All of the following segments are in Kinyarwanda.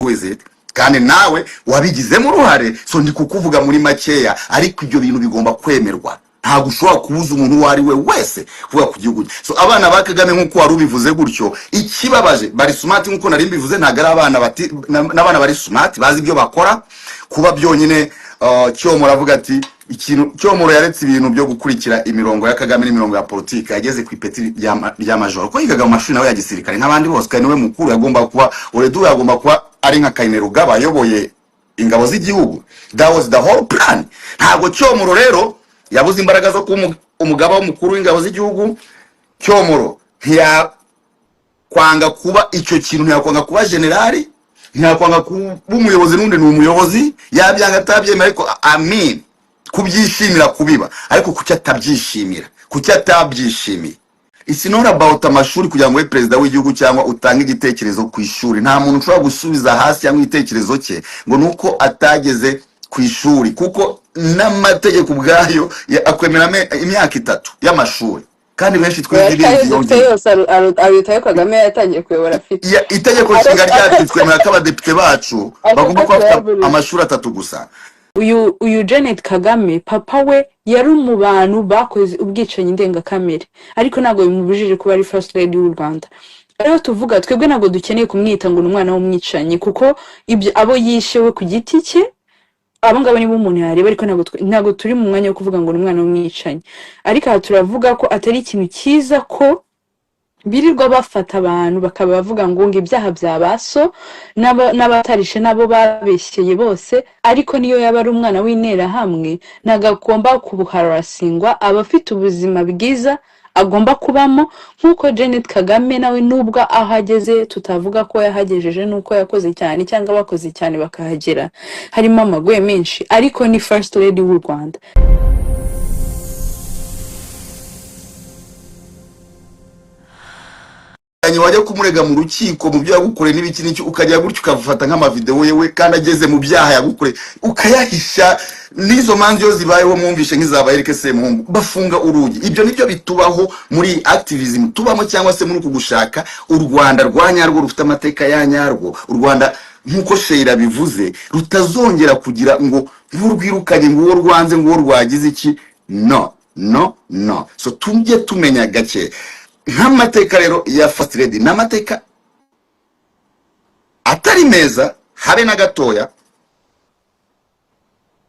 with it. Kandi nawe wabigizemo uruhare, so ndi kukuvuga muri makeya, ariko ibyo bintu bigomba kwemerwa. Ntabwo ushobora kubuza umuntu uwo ari we wese kuvuga ku gihugu cye. So abana ba Kagame, nk'uko wari ubivuze gutyo, ikibabaje, bari smart nk'uko nari mbivuze. Ntabwo ari abana bati n'abana bari smart, bazi ibyo bakora. Kuba byonyine Cyomoro avuga ati ikintu Cyomoro yaretse ibintu byo gukurikira imirongo ya Kagame n'imirongo ya politiki, yageze ku ipeti rya majoro, ko yigaga mu mashuri nawe ya gisirikare nk'abandi bose, kandi niwe mukuru yagomba kuba uredu, yagomba kuba ari nka Kainerugaba ayoboye ingabo z'igihugu. That was the whole plan. Ntabwo Cyomoro rero yabuze imbaraga zo kuba umugaba w'umukuru w'ingabo z'igihugu. Cyomoro ntiyakwanga kuba icyo kintu, ntiyakwanga kuba generali, ntiyakwanga kuba umuyobozi. N'undi ni umuyobozi, yabyanga atabyemera, ariko amin kubyishimira kubiba. Ariko kuki atabyishimira? Kuki atabyishimiye? It's not about amashuri kugira ngo ube perezida w'igihugu cyangwa utange igitekerezo ku ishuri. Nta muntu ushobora gusubiza hasi cyangwa igitekerezo cye ngo nuko atageze ku ishuri, kuko n'amategeko ubwayo akwemera imyaka 3 y'amashuri, kandi benshi twize Oya, ariko ibindi ayo dufite yongeye. yose arutayo Kagame yatangiye kuyobora afite. Itegeko nshinga ryacu twemera ko abadepite bacu bagomba Ashaka kuba bafite kuyabura. amashuri 3 gusa. Uyu Janet Kagame, papa we yari mu bantu bakoze ubwicanyi ndengakamere, ariko ntabwo bimubujije kuba ari first lady w'u Rwanda. Rero tuvuga twebwe ntabwo dukeneye kumwita ngo ni umwana w'umwicanyi, kuko ibyo abo yishe we ku giti cye, abo ngabo nibo umuntu yareba, ariko ntabwo turi mu mwanya wo kuvuga ngo ni umwana w'umwicanyi. Ariko aha turavuga ko atari ikintu cyiza ko birirwa bafata abantu bakaba bavuga ngo ibyaha bya baso n'abatarishe nabo babeshyeye bose. Ariko niyo yaba ari umwana w'interahamwe, ntabwo agomba kubuharasingwa, aba afite ubuzima bwiza agomba kubamo, nk'uko Janet Kagame nawe nubwo aho ageze tutavuga ko yahagejeje n'uko yakoze cyane cyangwa bakoze cyane bakahagera, harimo amagoye menshi, ariko ni first lady w'u Rwanda. Wajya kumurega mu rukiko mu byo yagukoreye n'ibiki n'iki, ukajya gutyo ukafata nk'amavideo yewe kandi ageze mu byaha yagukoreye ukayahisha. N'izo manza iyo zibayeho, mwumvishe nk'izaba Eric Semuhungu, bafunga urugi. Ibyo nibyo bitubaho muri activism tubamo, cyangwa se muri uku gushaka u Rwanda rwa nyarwo rufite amateka ya nyarwo, u Rwanda nk'uko Sheila bivuze rutazongera kugira ngo nk'urwirukanye, ngo uwo rwanze, ngo uwo rwagize iki. No, no, no. So tujye tumenya gake nk'amateka rero ya First Lady ni amateka atari meza habe na gatoya.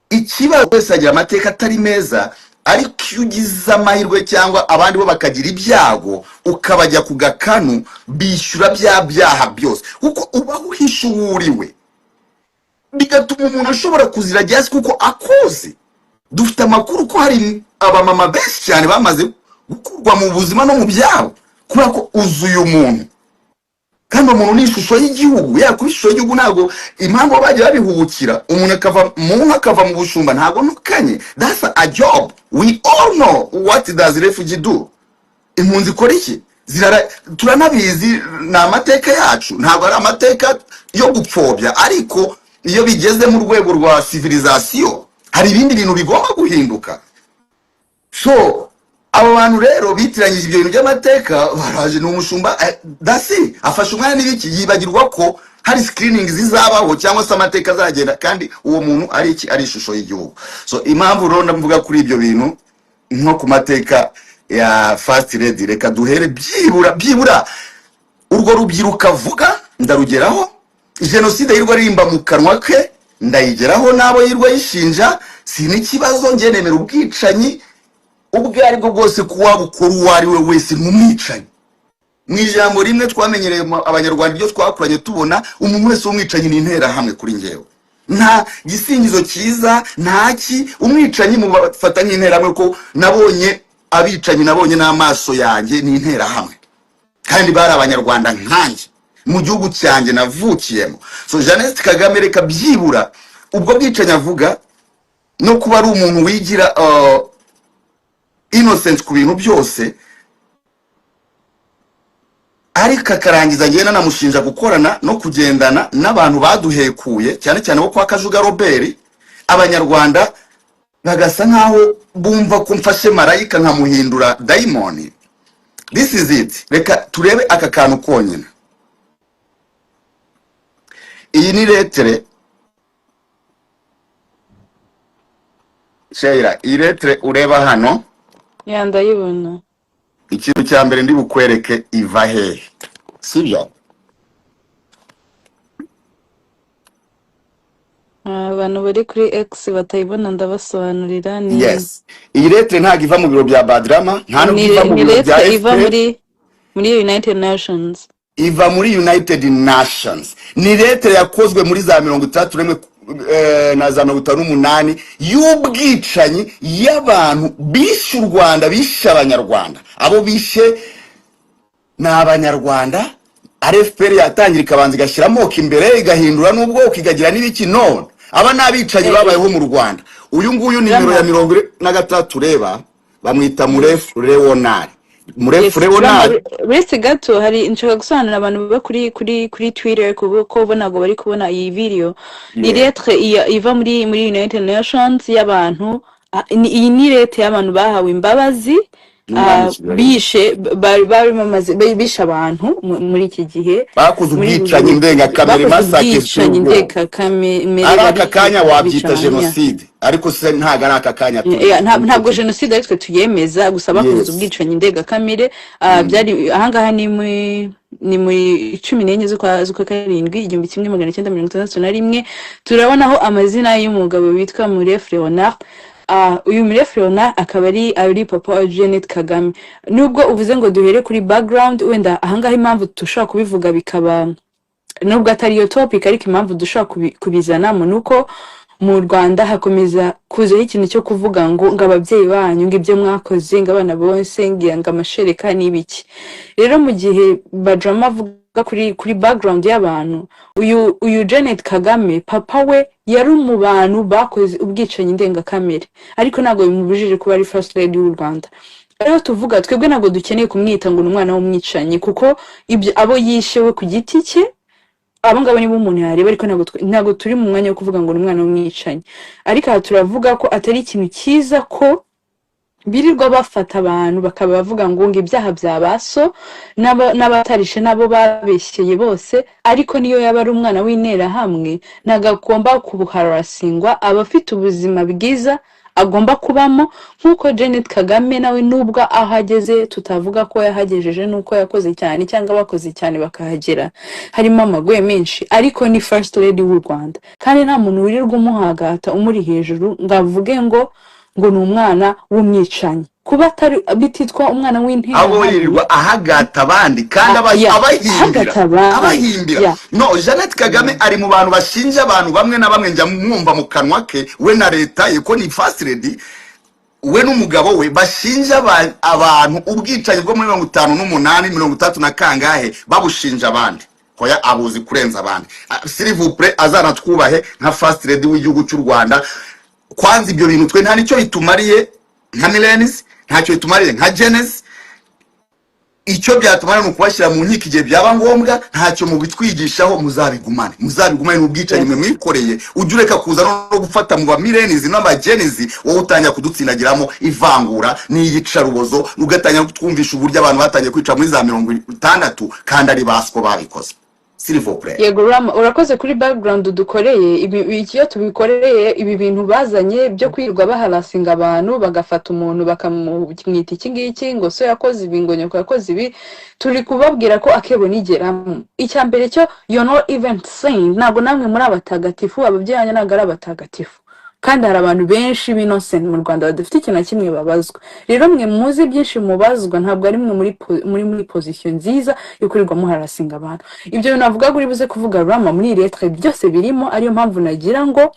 Ikibazo, wese agira amateka atari meza, ariko iyo ugize amahirwe cyangwa abandi bo bakagira ibyago ukabajya ku gakanu, bishyura bya byaha byose, kuko uba uhisha uwo uriwe, bigatuma umuntu ashobora kuzira gasi kuko akuzi. Dufite amakuru ko hari abamama benshi cyane bamaze gukurwa mu buzima no mu byabo kubera ko uzuye umuntu, kandi umuntu ni ishusho y'igihugu. Yakuba ishusho y'igihugu, ntabwo impamvu bagiye babihubukira, umuntu akava mu nka akava mu bushumba, ntabwo ntukanye. That's a job. We all know what does refugee do. Impunzi ikora iki? Zirara, turanabizi, ni amateka yacu, ntabwo ari amateka yo gupfobya, ariko iyo bigeze mu rwego rwa civilisation hari ibindi bintu bigomba guhinduka. So abo bantu rero bitiranyije ibyo bintu by'amateka, baraje ni umushumba, dasi afashe umwanya n'ibiki, yibagirwa ko hari screening zizabaho cyangwa se amateka azagenda, kandi uwo muntu ari iki? Ari ishusho y'igihugu. So impamvu rero ndavuga kuri ibyo bintu nko ku mateka ya First Lady, reka duhere byibura urwo rubyiruko avuga ndarugeraho, jenoside yirwa aririmba mu kanwa ke ndayigeraho, n'abo yirwa yishinja si n'ikibazo. Njye nemera ubwicanyi ubwo ari bwo bwose, kuwa bukora uwo ari we wese ni umwicanyi. Mu ijambo rimwe twamenyereye abanyarwanda ibyo twakuranye tubona, umuntu wese w'umwicanyi ni interahamwe. Kuri njyewe nta gisingizo cyiza, nta ki umwicanyi mubafata nk'interahamwe, ko nabonye abicanyi, nabonye n'amaso yanjye, ni interahamwe, kandi bari abanyarwanda nkanjye mu gihugu cyanjye navukiyemo. So Jeannette Kagame, reka byibura ubwo bwicanyi avuga no kuba ari umuntu wigira innocent ku bintu byose, ariko akarangiza ngenda namushinja gukorana no kugendana n'abantu baduhekuye, cyane cyane bo kwa Kajuga Robert, abanyarwanda bagasa nkaho bumva ko mfashe marayika nkamuhindura dayimoni. This is it. Reka turebe aka kantu konyine. Iyi ni lettre, Sheila, iyi lettre ureba hano, Ya, ndayibona. Ikintu cya mbere ndi bukwereke iva hehe, sibyo? Abantu bari kuri X batayibona ndabasobanurira ni Yes, iyi lettre ntabwo iva mu biro bya Badrama, nta nubwo ni iva mu ni biro bya lettre iva FPR, muri United Nations. Iva muri United Nations. Ni lettre yakozwe muri za 61 na za 58 y'ubwicanyi y'abantu bishe u Rwanda, bishe Abanyarwanda. Abo bishe ni Abanyarwanda. Ari FPR yatangira ikabanza igashyira amoko imbere, igahindura n'ubwoko, ikagira n'ibiki. None aba ni abicanyi babayeho mu Rwanda. Uyu nguyu nimero ya Rama 43 ureba, bamwita Murefu Leonard. Murefu Yes, Rama, Leonard. Uretse gato hari nshaka gusobanurira abantu baba kuri Twitter kuko bo ntabwo bari kubona iyi video. Ni lettre iva muri United Nations y'abantu, iyi ni lettre y'abantu bahawe imbabazi, N'umwami Kigali. Bishe bari bamaze bishe abantu muri iki gihe bakoze muri ubwicanyi ndengakamere, bakoze massacre ubwicanyi z'ubwoko. ndengakamere, Ari bari aka kanya bica wabyita abantu, ya. jenoside, ariko se ntabwo ari aka kanya turi Ntabwo jenoside ari twe tuyemeza, gusa bakoze ubwicanyi ndengakamere. Byari ahangaha ni muri 14 z'ukwa karindwi 1961. Turabonaho amazina y'umugabo witwa Murefu Leonard. Uyu Murefu Leonard akaba ari papa wa Jeannette Kagame. Nubwo uvuze ngo duhere kuri background, wenda ahangaha impamvu dushobora kubivuga bikaba nubwo atari iyo topic, ariko impamvu dushobora kubizanamo ni uko mu Rwanda hakomeza kuzaho ikintu cyo kuvuga ngo ababyeyi banyu, ngo ibyo mwakoze, ngo abana bose, ngo amashereka n'ibiki. Rero mu gihe Badrama avuga kuri background y'abantu, uyu Janet Kagame papa we yari mu bantu bakoze ubwicanyi ndengakamere, ariko ntabwo bimubujije kuba ari first lady w'u Rwanda. Rero tuvuga twebwe ntabwo dukeneye kumwita ngo ni umwana w'umwicanyi, kuko ibyo abo yishe we ku giti cye, abo ngabo nibo umuntu yareba, ariko ntabwo turi mu mwanya wo kuvuga ngo ni umwana w'umwicanyi. Ariko aha turavuga ko atari ikintu cyiza ko birirwa bafata abantu bakaba bavuga ngo ibyaha bya baso n'abatarishe nabo babeshyeye bose. Ariko niyo yaba ari umwana w'interahamwe ntabwo agomba kubuharasingwa, aba afite ubuzima bwiza agomba kubamo, nk'uko Janet Kagame nawe nubwo aho ageze tutavuga ko yahagejeje n'uko yakoze cyane cyangwa bakoze cyane bakahagera, harimo amagoye menshi, ariko ni first lady w'u Rwanda, kandi nta muntu wirirwa umuhagata umuri hejuru ngo avuge ngo ni umwana w'umwicanyi, kuba atari bititwa umwana abo w'interahamwe. Yirirwa ahagata abandi kandi abahimbira, ahagata abandi, abahimbira. No Jeannette Kagame ari mu bantu bashinja abantu bamwe na bamwe, njya mwumva mu kanwa ke, we na leta ye, ko ni first lady, we n'umugabo we bashinja abantu ubwicanyi bwo muri 58, 60 na kangahe, babushinja abandi. Hoya, abuzi kurenza abandi. S'il vous plaît, azanatwubahe nka first lady w'igihugu cy'u Rwanda. Kwanza ibyo bintu twe nta nicyo bitumariye nka millennials, ntacyo bitumariye nka genes. Icyo byatumara ni ukubashyira mu nkiko igihe byaba ngombwa. Ntacyo mubitwigishaho, muzabigumane n'ubwicanyi mwe mwikoreye. Ujye ureka kuza no gufata mu ba millennials n'abagenezi, wowe utangira kudutsindagiramo ivangura n'iyicarubozo, ugatangira kutwumvisha uburyo abantu batangiye kwica muri za 60 kandi ari baswo babikoze. S'il vous plaît. Yego Rama, urakoze kuri background dukoreye. Ibi iyo tubikoreye, ibi bintu bazanye byo kwirirwa baharasinga abantu, bagafata umuntu bakamwita iki ngiki, ngo so yakoze ibi, ngo nyoko yakoze ibi, turi kubabwira ko akebo nigeramo. Icya mbere cyo, you're not even saying, ntabwo namwe muri abatagatifu, ababyeyi banyu ntabwo ari abatagatifu, kandi hari abantu benshi b'innocent mu Rwanda badafite ikintu na kimwe babazwa. Rero mwe muzi byinshi mubazwa, ntabwo ari mwe muri position nziza yo kwirirwa muharasinga abantu. Ibyo bintu navuga uri buze kuvuga Rama muri iyi lettre byose birimo, ariyo mpamvu nagira ngo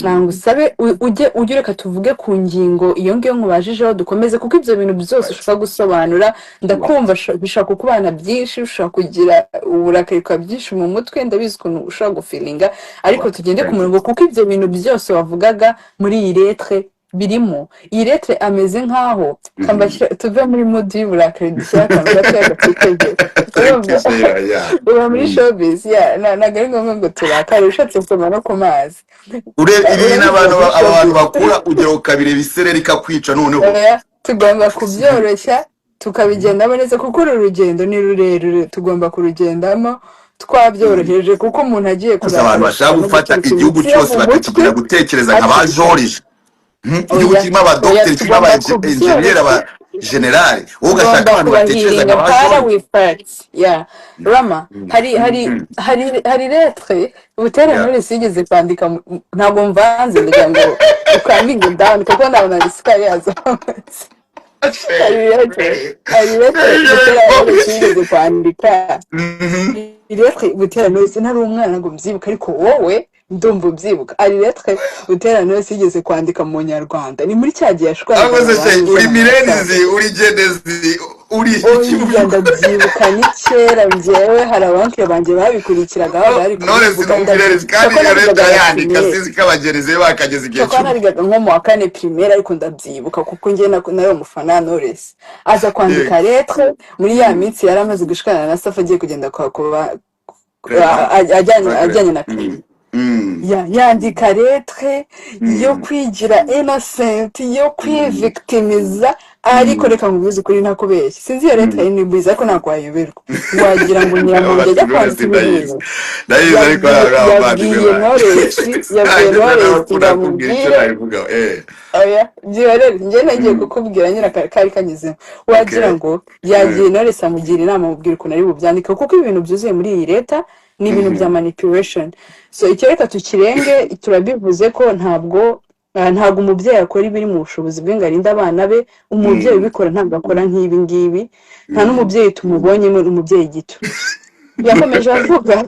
ngusabe ujye ureka tuvuge ku ngingo iyo ngiyo nkubajijeho dukomeze, kuko ibyo bintu byose ushobora gusobanura ndakumva bishobora kukubana byinshi, ushobora kugira uburakari bwa byinshi mu mutwe, ndabizi ukuntu ushobora gufilinga, ariko tugende ku murongo, kuko ibyo bintu byose wavugaga muri iyi lettre birimo. Iyi lettre ameze nkaho tuve muri mood y'uburakari, dushyire akantu gatoya gasekeje. Thank you, Sheila, yeah. Uba muri showbiz, yeah, ntabwo ari ngombwa ngo turakare, ushatse gusoma no ku mazi. Ureba ibi Urabizi n'abantu muri aba bantu showbiz. bakura ugera ukabireba isereri ikakwica noneho. Oya, tugomba kubyoroshya tukabigendamo neza, kuko uru rugendo ni rurerure, tugomba kurugendamo Twabyoroheje kuko umuntu agiye Gusa abantu kurakara bashaka ashobora no gufata guturika igihugu imitsi yo cyose mu mutwe bakakigira gutekereza nka ba hakiri kare. George. Igihugu Oya, kirimo oya, abadogiteri, kirimo tugomba aba enjeniyeri, aba kubyoroshya. generali, wowe ugashaka Tugomba abantu batekereza kubahiringa nka ba para George. with facts, yeah. Rama, hari lettre Butera Knowless yigeze kwandika ntabwo mvanze, ndagira ngo ucalminge down kuko ndabona isukari yazamutse. Hari lettre Butera Knowless yigeze kwandika. Lettre Butera Knowless, ntari umwana ngo mbyibuke, ariko wowe ndumva ubyibuka. Hari lettre Butera Knowless yigeze kwandika mu Nyarwanda, ni muri cya gihe yashwanaga Ahubwo na se ba se Nizzo uri na mirenzi, Masabo. Uri Gen Z, uri iki mu Oya, by'ukuri? Ndabyibuka, ni kera. Njyewe hari abankire banjye babikurikiraga, babaga bari Knowless kubivuga. ni umumirenzi Ndabyibuka kandi ko iyo leta narigaga yandika primaire. Sinzi ko abagenzi be bakageza igihe Kuko cy'ubu. narigaga nko mu wa kane primaire, ariko ndabyibuka kuko njye nari umufana wa Knowless. Aza kwandika lettre muri ya minsi yari amaze gushwana na Safa, agiye kugenda kwa kuba Clement ajyanye kwa ajyanye na Clement. Clement. Yandika lettre yo kwigira innocent, yo kwivictimiza, ariko reka nkubwize ukuri, ntakubeshya, sinzi iyo lettre ni bwiza, ariko ntabwo wayoberwa, wagira ngo Nyiramongi Bati ajya Knowless kwandika ibi ndayizi, bintu. ndayizi, ariko Yabwiye hari abavandimwe yabwiye banjye Knowless, yabwiye nanjye Knowless ngo ntanakubwira icyo amubwire. nabivugaho. Oya, byihorere, njye nagiye kukubwira nyine kari kanyuzemo, wagira ngo yagiye Knowless amugira inama, amubwira ukuntu ari bubyandike, kuko ibintu byuzuye muri iyi leta ni ibintu bya manipulation. So icyo reka tukirenge, turabivuze ko ntabwo umubyeyi akora ibiri mu bushobozi bwe ngo arinde abana be. Umubyeyi ubikora ntabwo akora nk'ibi ngibi, nta n'umubyeyi tumubonyemo, ni umubyeyi gito. Yakomeje avuga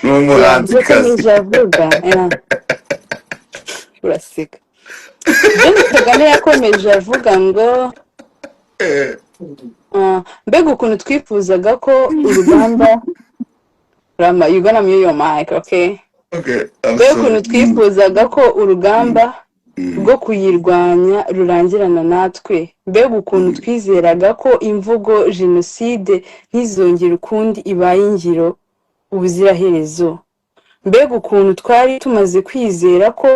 Ni yeah, umuhanzikazi. Yakomeje avuga, yeah, uraseka. Janet Kagame yakomeje avuga ngo mbega ukuntu twifuzaga ko urugamba. Rama, you gonna mute your mic, okay? Okay, I'm Mbega sorry. ukuntu twifuzaga ko urugamba rwo kuyirwanya rurangirana natwe, mbega ukuntu twizeraga ko imvugo jenoside ntizongere ukundi ibaye ingiro ubuziraherezo, mbega ukuntu twari tumaze kwizera ko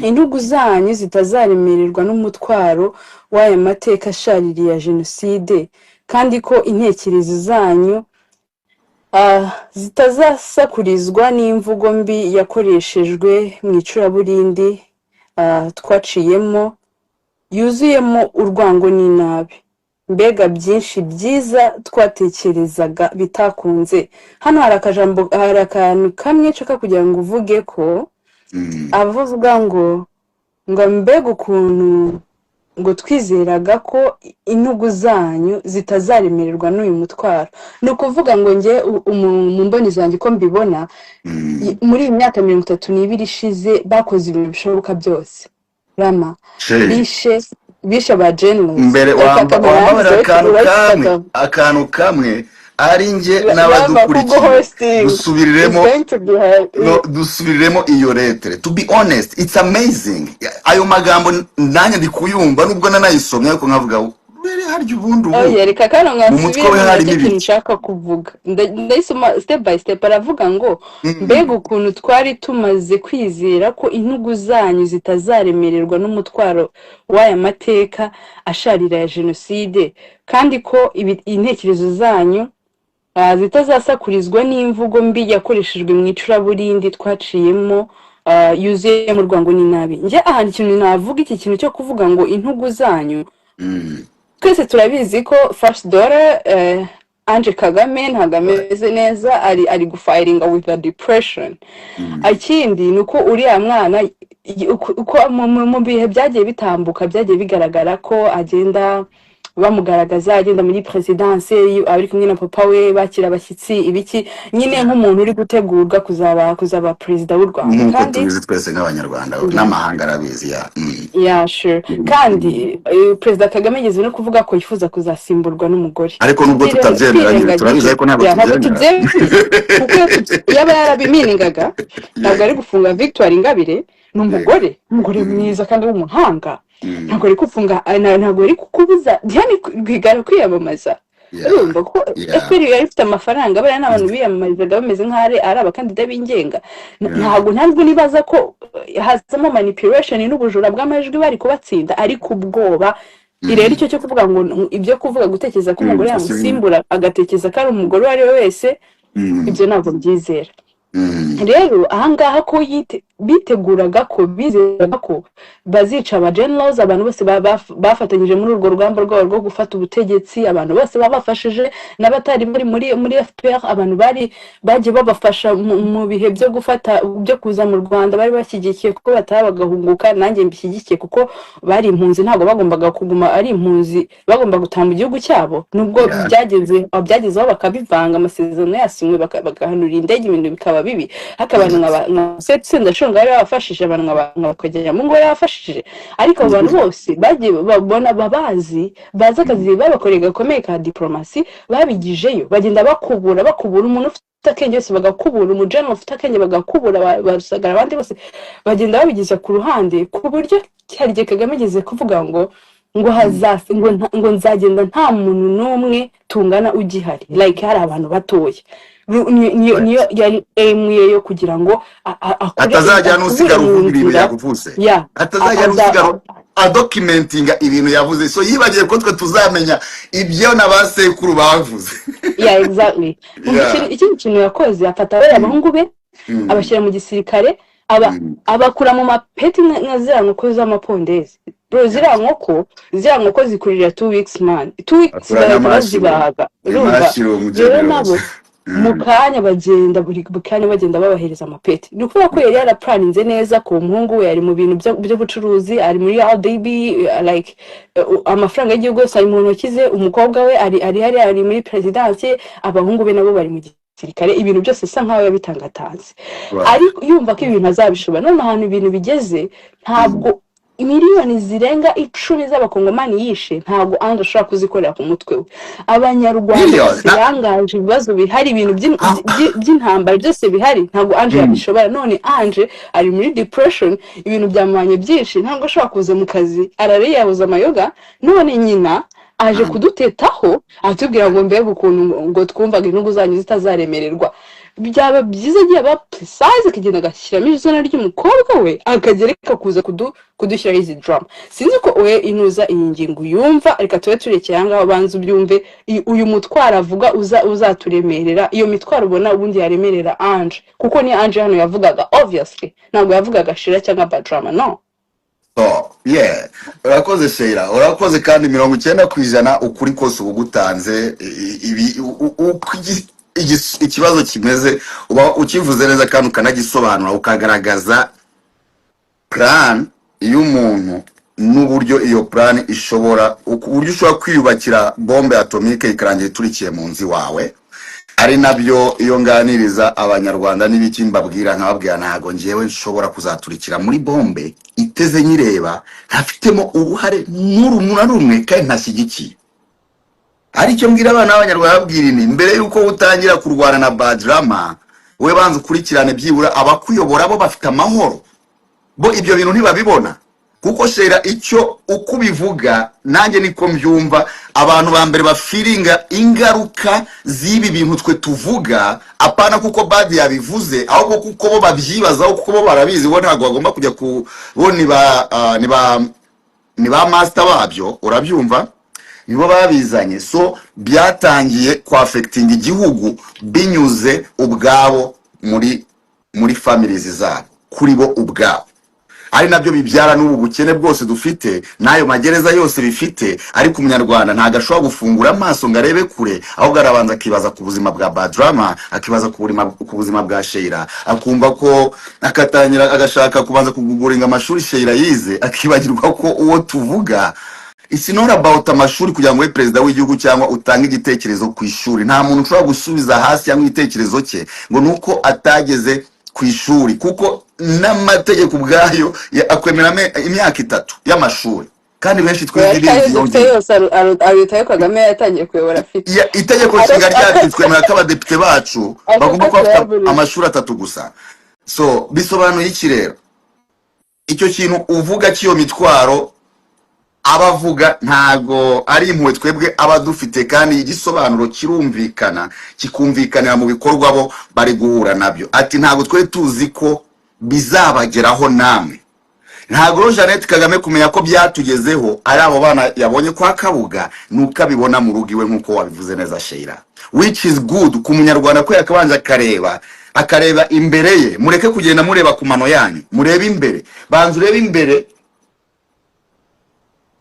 intugu zanyu zitazaremererwa n'umutwaro w'aya mateka ashaririye ya jenoside, kandi ko intekerezo zanyu zitazasakurizwa n'imvugo mbi yakoreshejwe mu icuraburindi twaciyemo yuzuyemo urwango n'inabi, mbega byinshi byiza twatekerezaga bitakunze. Hano hari akajambo, hari akantu kamwe nshaka kugira ngo uvuge ko abavuga ngo mbega ukuntu ngo twizeraga ko intugu zanyu zitazaremererwa n'uyu mutwaro, ni ukuvuga ngo njye mu mboni zanjye uko mbibona, muri iyi myaka 32 ishize bakoze ibintu bishoboka byose, Rama. Che. Bishe aba generals. Mbere Reka wambabarira kamurangize akantu kamwe, urayifata. akantu kamwe ari njye Rama, kubwo n'abadukurikiye hosting is dusubiriremo going to be hard. No, dusubiriremo iyo lettre. To be honest, it's amazing. Ayo magambo nanjye ndi kuyumva, nubwo nanayisomye, ariko nkavuga mbere harya ubundi ubu Oya, reka kano mu mutwe we nkasubiremo harimo nacyo kintu ibiki? nshaka kuvuga. Ndayisoma step by step. Aravuga ngo mbega ukuntu twari tumaze kwizera ko intugu zanyu zitazaremererwa n'umutwaro w'aya mateka asharira ya jenoside, kandi ko intekerezo zanyu zitazasakurizwa n'imvugo mbi yakoreshejwe mu icuraburindi twaciyemo yuzuyemo urwango n'inabi. Njye ahantu ikintu navuga, iki kintu cyo kuvuga ngo intugu zanyu, twese turabizi ko first daughter, Ange Kagame, ntabwo ameze neza, ari gufightinga with the depression. Ikindi ni uko uriya mwana uko mu bihe byagiye bitambuka byagiye bigaragara ko agenda bamugaragaza agenda muri perezidanse ari kumwe na papa we, bakira abashyitsi, ibiki nyine, nk'umuntu uri gutegurwa kuzaba perezida w'u Rwanda. Nk'uko Kandi tubizi twese nk'Abanyarwanda, n'amahanga arabizi ya. Yeah, sure. Kandi perezida Kagame yigeze no kuvuga ko yifuza kuzasimburwa n'umugore. Ariko nubwo tutabyemera nyine, turabizi, Twirengagije ariko ntabwo ya, ntabwo tubyemera. tubyemera, kuko iyo yaba yarabiminingaga ntabwo ari gufunga Victoire Ingabire. Ni umugore mwiza kandi w'umuhanga. Ntabwo ari gufunga, ntabwo ari kukubuza Diane Rwigara kwiyamamaza. Urumva ko FPR yari ifite amafaranga, bariya ni abantu biyamamarizaga bameze nk'aho ari abakandida b'ingenga. Ntabwo nibaza ko hazamo manipulation n'ubujura bw'amajwi bari kubatsinda, ariko ubwoba rero icyo cyo kuvuga ngo ibyo kuvuga, gutekereza ko umugore yamusimbura, agatekereza ko ari umugore uwo ari we wese. Ibyo ntabwo mbyizera. Rero ahangaha ko biteguraga ko bizeraga ko bazica aba generals, abantu bose bafatanyije muri urwo rugamba rwabo rwo gufata ubutegetsi, abantu bose babafashije n'abatari bari muri FPR, abantu bari bagiye babafasha mu bihe byo gufata, byo kuza mu Rwanda, bari bashyigikiye ko bataha bagahunguka. Nanjye mbishyigikiye kuko bari impunzi, ntabwo bagombaga kuguma ari impunzi, bagomba gutaha mu gihugu cyabo, nubwo byagezeho bakabivanga, amasezerano yasinywe, bagahanura indege, ibintu bikaba bibi. Ariko abantu nka Sendashonga bari babafashije, abantu nka Twagiramungu bari babafashije, ariko abo bantu bose bagiye babona babazi, bazi akazi babakoreye gakomeye ka diplomasi, babigijeyo, bagenda bakubura, bakubura umuntu ufite akenge wese bagakubura, umujene ufite akenge bagakubura, barusagara, abandi bose bagenda babigiza ku ruhande, ku buryo hari igihe Kagame ageze kuvuga ngo hazasi ngo nzagenda nta muntu n'umwe tungana ugihari, like hari abantu batoya. Niyo yari aim ye yo kugira ngo akure Atazajya akure n'usigara mu uvuga ibintu nzira yavuze, ya atazajya n'usigara adocumentinga ibintu yavuze. So yibagiwe ko twe tuzamenya ibyo na ba sekuru bavuze. Yeah, exactly. Umva, ikindi kintu yakoze, afata bariya bahungu be, abashyira mu gisirikare, aba abakura mu mapeti nka ziriya nkoko z'amapondezi, bro. Ziriya nkoko zikurira 2 weeks, man, 2 weeks Akura bagahita n'amashyi bazibaga, urumva? Mushroom Rero generals. nabo mu kanya bagenda, buri kanya bagenda babahereza amapeti. Ni ukuvuga ko yari yaraplanninze neza ku muhungu we, ari mu bintu by'ubucuruzi, ari muri RDB, like amafaranga y'igihugu yose ari mu ntoki ze. Umukobwa we ari hariya, ari muri perezidansi, abahungu be nabo bari mu gisirikare, ibintu byose bisa nkaho yabitangatanze, ariko yumva ko ibintu azabishobora. None ahantu ibintu bigeze, ntabwo miliyoni zirenga 10 z'abakongomani yishe, ntabwo Ange ashobora kuzikorera ku mutwe we. Abanyarwanda Miliyoni bose yangaje, ibibazo bihari, ibintu by'intambara byose bihari, ntabwo Ange yabishobora. None Ange ari muri depression, ibintu byamubanye byinshi, ntabwo ashobora kuza mu kazi, arare yabuze amayoga. None nyina aje kudutetaho, atubwira ngo mbega ukuntu ngo twumvaga intugu zanyu zitazaremererwa. Byaba byiza agiye aba precise, akagenda agashyiramo izina ry'umukobwa we, akagereka kuza kudushyiraho izi drama. Sinzi ko we inuza iyi ngingo uyumva. Reka tube turekeye aha ngaho, banza ubyumve. Uyu mutwaro avuga uza uzaturemerera, iyo mitwaro ubona ubundi yaremerera Ange, kuko ni Ange hano yavugaga, obviously ntabwo yavugaga Shira cyangwa Badrama, no. So, yeah. Urakoze Sheila, urakoze. Kandi 90% ukuri kose uba ugutanze. Ibi uko ikibazo kimeze uba ukivuze neza kandi ukanagisobanura, ukagaragaza plan y'umuntu n'uburyo iyo plan ishobora, uburyo ushobora kwiyubakira bombe atomique ikarangira iturikiye mu nzu iwawe. Ari nabyo iyo nganiriza abanyarwanda n'ibiki mbabwira, nkababwira ntago ngewe nshobora kuzaturikira muri bombe iteze nyireba, ntafitemo uruhare n'uru na rumwe kandi ntashyigikiye. Aricyo mbwira abana b'abanyarwanda, babwira ini mbere y'uko utangira kurwana na Badrama, we banza ukurikirane byibura abakuyobora, bo bafite amahoro, bo ibyo bintu ntibabibona. Kuko shera icyo uko ubivuga nanjye niko mbyumva. Abantu ba mbere bafeelinga ingaruka z'ibi bintu twe tuvuga, apana kuko Badi yabivuze, ahubwo kuko bo babyibazaho, kuko bo barabizi, bo ntabwo bagomba kujya ku bo ni ba master babyo, urabyumva, nibo babizanye. So byatangiye kwaffectinga igihugu binyuze ubwabo muri families zabo, kuri bo ubwabo, ari nabyo bibyara n'ubu bukene bwose dufite n'ayo magereza yose bifite. Ariko umunyarwanda ntabwo ashobora gufungura amaso ngo arebe kure, ahubwo arabanza akibaza ku buzima bwa Badrama, akibaza ku buzima bwa Sheila, akumva ko akatangira agashaka kubanza kuguguringa amashuri Sheila yize, akibagirwa ko uwo tuvuga, it's not about amashuri kugira ngo ube perezida w'igihugu cyangwa utange igitekerezo ku ishuri. Nta muntu ushobora gusubiza hasi cyangwa igitekerezo cye ngo ni uko atageze ku ishuri, kuko n'amategeko ubwayo akwemera imyaka 3 y'amashuri, kandi benshi twize Oya, ayo irinzi dufite yongeye. yose arutayo Kagame yatangiye kuyobora afite. Itegeko nshinga ryacu twemera ko abadepite bacu bagomba kuba bafite Atayaburiye. amashuri 3 gusa. So bisobanuye iki rero? Icyo kintu uvuga cy'iyo mitwaro abavuga ntago ari impuhwe twebwe aba dufite, kandi igisobanuro kirumvikana, kikumvikanira mu bikorwa bo bari guhura nabyo. Ati ntabwo twari tuzi ko bizabageraho namwe. Ntabwo rero Jeannette Kagame kumenya ko byatugezeho ari abo bana yabonye kwa Kabuga, nuko abibona mu rugo iwe, nk'uko wabivuze neza, Sheila, which is good ku Munyarwanda ko yakabanje akareba imbere ye. Mureke kugenda mureba ku mano yanyu, murebe imbere. Banza urebe imbere,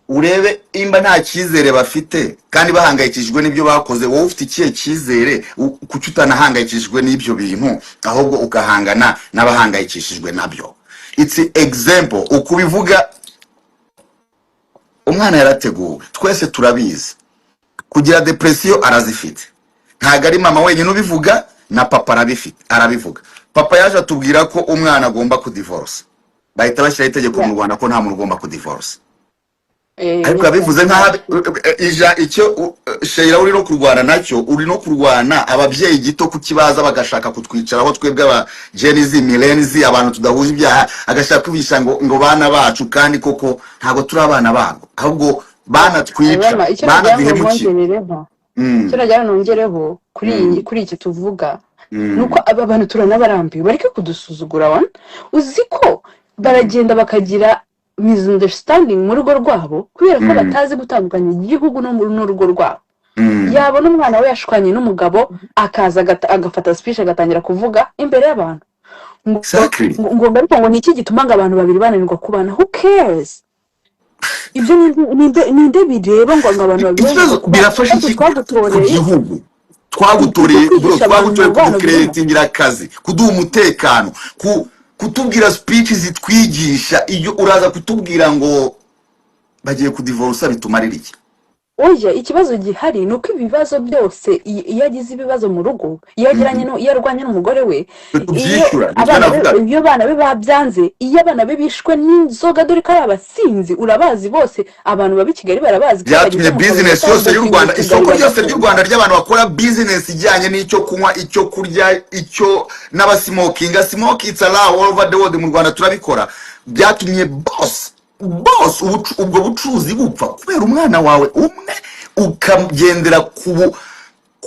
urebe imba nta cyizere bafite kandi bahangayikishijwe n'ibyo bakoze. Wowe ufite ikihe cyizere? Kuki utanahangayikishijwe n'ibyo bintu, ahubwo ugahangana n'abahangayikishijwe nabyo? It's example uko ubivuga. Umwana yarateguwe, twese turabizi. Kugira depression arazifite, ntabwo ari mama wenyine ubivuga, na papa arabifite, arabivuga. Papa yaje atubwira ko umwana agomba kudivorce, bahita bashyiraho itegeko mu Rwanda ko nta muntu ugomba kudivorce. Ariko yabivuze nk'aho ija icyo Sheila uri no kurwana nacyo, uri no kurwana ababyeyi gito kukibaza, bagashaka kutwicaraho twebwe aba Gen Z, millennials, abantu tudahuje ibyaha, agashaka kwigisha ngo bana bacu, kandi koko ntabwo turi abana babo, ahubwo banatwica. Rama, icyo nagira ngo banaduhemukiye. nongerereho, icyo nagira ngo nongereho kuri iyi, kuri iki tuvuga, ni uko aba bantu turanabarambiwe. Bareke kudusuzugura wana. Uzi ko baragenda bakagira misunderstanding mu rugo rwabo kubera ko batazi gutandukanya igihugu n'urugo rwabo. Yabona umwana we yashwanye n'umugabo, akaza agafata speech, agatangira kuvuga imbere y'abantu ngo ngo ariko ngo ni iki gituma ngo abantu babiri bananirwa kubana? Who cares? Ibyo ninde bireba ngo abantu babiri Ikibazo bananirwa kubana? birafasha Ariko iki ku twagutoreye gihugu? Twagutoreye, bro, kwigisha abantu twagutoreye umubano birimo. Kuducreatingira akazi, kuduha umutekano, kutubwira speech zitwigisha. Iyo uraza kutubwira ngo bagiye kudivorsa, bitumarira iki? Oya, ikibazo gihari ni uko ibibazo byose, iyo agize ibibazo mu rugo, iyo agiranye no iyo arwanye n'umugore we, Twe iyo tubyishyura, nibyo abana be, navugaga. iyo abana be babyanze, iyo abana be bishwe n'inzoga, dore ko ari abasinzi, urabazi bose, abantu baba i Kigali barabazi ko Byatumye bageze mu kabari business yose y'u batazi Rwanda, mu tugari isoko ryose ry'u bagafunga. Rwanda ry'abantu bakora business ijyanye n'icyo kunywa, icyo kurya, icyo n'abasmokinga smoke, it's allowed all over the world, mu Rwanda turabikora. Byatumye boss ubwo bucuruzi bupfa kubera umwana wawe umwe, ukagendera ku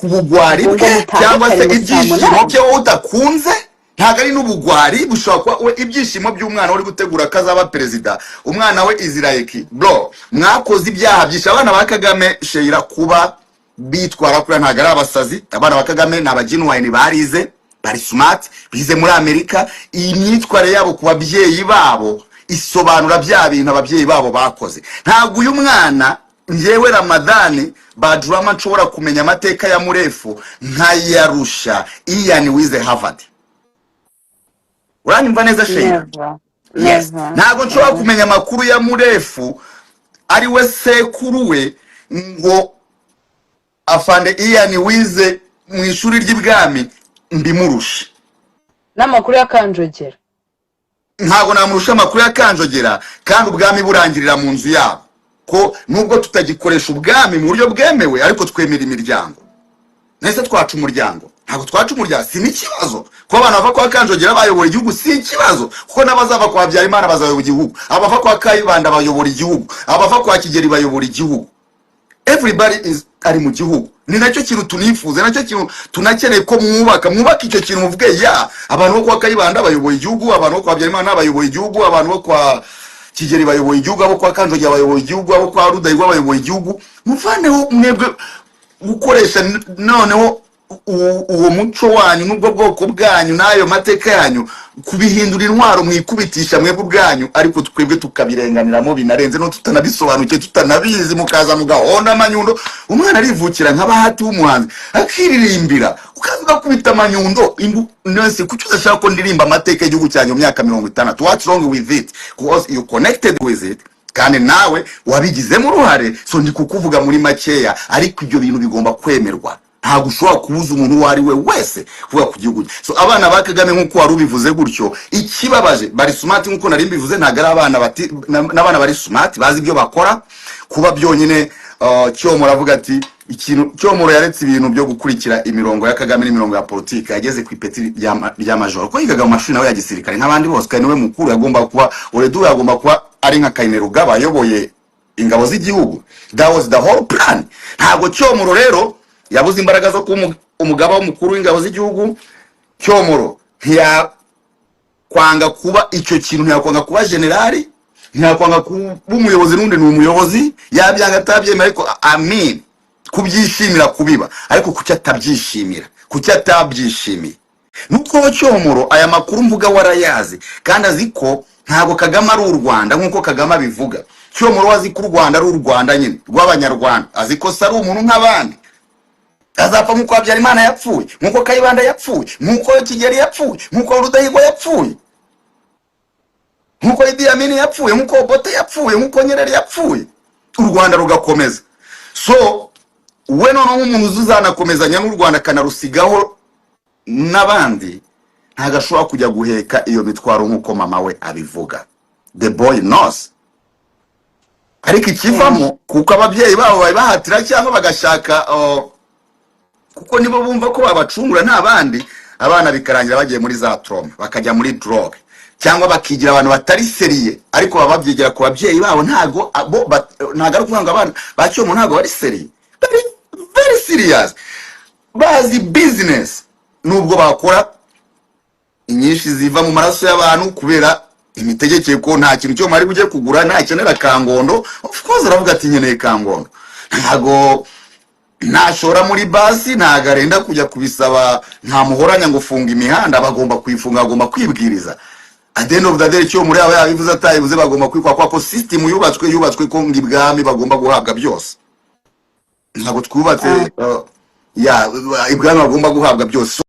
bugwari ngo bwe mutahe cyangwa kare se ngo saa ibyishimo 8. bye wowe udakunze. Ntabwo ari n'ubugwari, bushobora kuba we ibyishimo by'umwana uri gutegura ko azaba perezida. Umwana we izirayeki. Bro, mwakoze ibyaha byinshi. Abana ba Kagame, Sheila, kuba bitwara kuriya ntabwo ari abasazi. Abana ba Kagame ni abagenuine, barize, bari smart, bize muri Amerika. Iyi myitwarire yabo ku babyeyi babo isobanura bya bintu ababyeyi babo bakoze. Ntabwo uyu mwana, njyewe Ramadani Badrama, nshobora kumenya amateka ya Murefu nkayarusha Ian wize Harvard. Uranyumva neza, Sheila? Never. Yes. Never. Ntabwo nshobora Never. kumenya amakuru ya Murefu, ari we sekuru we, ngo afande Ian wize mu ishuri ry'ibwami mbimurushe. N'amakuru ya Kanjogera. Ntabwo namurusha amakuru ya Kanjogera, kandi ubwami burangirira mu nzu yabo, ko nubwo tutagikoresha ubwami mu buryo bwemewe, ariko twemera imiryango. Nese twaca umuryango? Ntabwo twaca umuryango. Si n'ikibazo kuba abantu bava kwa Kanjogera bayobora igihugu, si ikibazo, kuko n'abazava kwa Habyarimana bazayobora igihugu, abava kwa Kayibanda bayobora igihugu, abava kwa Kigeli bayobora igihugu. Everybody is ari mu gihugu. Ni nacyo kintu tunifuza, ni nacyo kintu tunakeneye ko mwubaka icyo kintu, muvuge ya abantu bo kwa Kayibanda bayoboye igihugu, abantu bo kwa Habyarimana bayoboye igihugu, abantu bo kwa Kigeli bayoboye igihugu, abo kwa Kanjogera bayoboye igihugu, abo kwa Rudahigwa bayoboye igihugu. Muvaneho mwebwe gukoresha noneho uwo muco wanyu n'ubwo bwoko bwanyu n'ayo mateka yanyu, kubihindura intwaro mwikubitisha mwebwe ubwanyu, ariko twebwe tukabirenganiramo binarenze, no tutanabisobanukiwe, tutanabizi, mukaza mugahonda amanyundo. Umwana arivukira nka Bahati w'umuhanzi, akiririmbira, ukaza ugakubita amanyundo. Nonese kuki udashaka ko ndirimba amateka y'igihugu cyanjye mu myaka 60? What's wrong with it? Because you connected with it, kandi nawe wabigizemo uruhare. So ndi kukuvuga muri makeya, ariko ibyo bintu bigomba kwemerwa. Ntabwo ushobora kubuza umuntu uwo ari we wese kuvuga ku gihugu cye. So abana ba Kagame, nk'uko wari ubivuze gutyo, ikibabaje bari smart, nk'uko nari mbivuze. Ntabwo ari abana bati n'abana bari smart, bazi ibyo bakora. Kuba byonyine Cyomoro avuga ati ikintu Cyomoro yaretse ibintu byo gukurikira imirongo ya Kagame n'imirongo ya politiki, yageze ku ipeti rya majoro, ko yigaga mu mashuri nawe ya gisirikare nk'abandi bose, kandi niwe mukuru yagomba kuba uredu, yagomba kuba ari nka Kainerugaba ayoboye ingabo z'igihugu. That was the whole plan. Ntabwo Cyomoro rero yabuze imbaraga zo kuba umugaba w'umukuru w'ingabo z'igihugu. Cyomoro ntiyakwanga kuba icyo kintu, ntiyakwanga kuba generali. Ntiyakwanga kuba umuyobozi, n'undi ni umuyobozi, yabyanga atabyemera, ariko amin kubyishimira kubiba. Ariko kuki atabyishimira? Kuki atabyishimiye? Nuko Cyomoro aya makuru mvuga warayazi, kandi azi ko ntabwo Kagame ari u Rwanda nk'uko Kagame abivuga. Cyomoro azi ko u Rwanda ari u Rwanda nyine rw'Abanyarwanda, azi ko se ari umuntu nk'abandi, azapfa nk'uko Habyarimana yapfuye, nk'uko Kayibanda yapfuye, nk'uko Kigeli yapfuye, nk'uko Rudahigwa yapfuye, nk'uko Idi Amin yapfuye, nk'uko Obote yapfuye, nk'uko Nyerere yapfuye, u Rwanda rugakomeza. So we noneho nk'umuntu uzanakomezanya n'u Rwanda, akanarusigaho n'abandi, ntabwo ashobora kujya guheka iyo mitwaro nk'uko mama we abivuga. The boy knows. Ariko ikivamo, kuko ababyeyi babo babibahatira cyangwa bagashaka, kuko nibo bumva ko babacungura nta bandi, abana bikarangira bagiye muri za trauma, bakajya muri drogue, cyangwa bakigira abantu batari sérieux, ariko baba babyigira ku babyeyi babo. Ntago bo ntago ari ukuvuga ngo abana ba Cyomo ntago bari sérieux, bari very serious, bazi business, nubwo bakora inyinshi ziva mu maraso y'abantu kubera imitegekere, ko nta kintu cyo mwari bujye kugura ntakenera Kangondo. Of course aravuga ati: "Nkeneye Kangondo." Ntago nashora muri basi, ntago arenda kujya kubisaba, nta muhoranya ngo funga imihanda, bagomba kuyifunga, bagomba kwibwiriza. At the end of the day, cyo muri aba yabivuze atayivuze, bagomba kwikwa ko system yubatswe ko ngo ibwami bagomba guhabwa byose. Ntabwo twubatse ya ibwami bagomba guhabwa byose.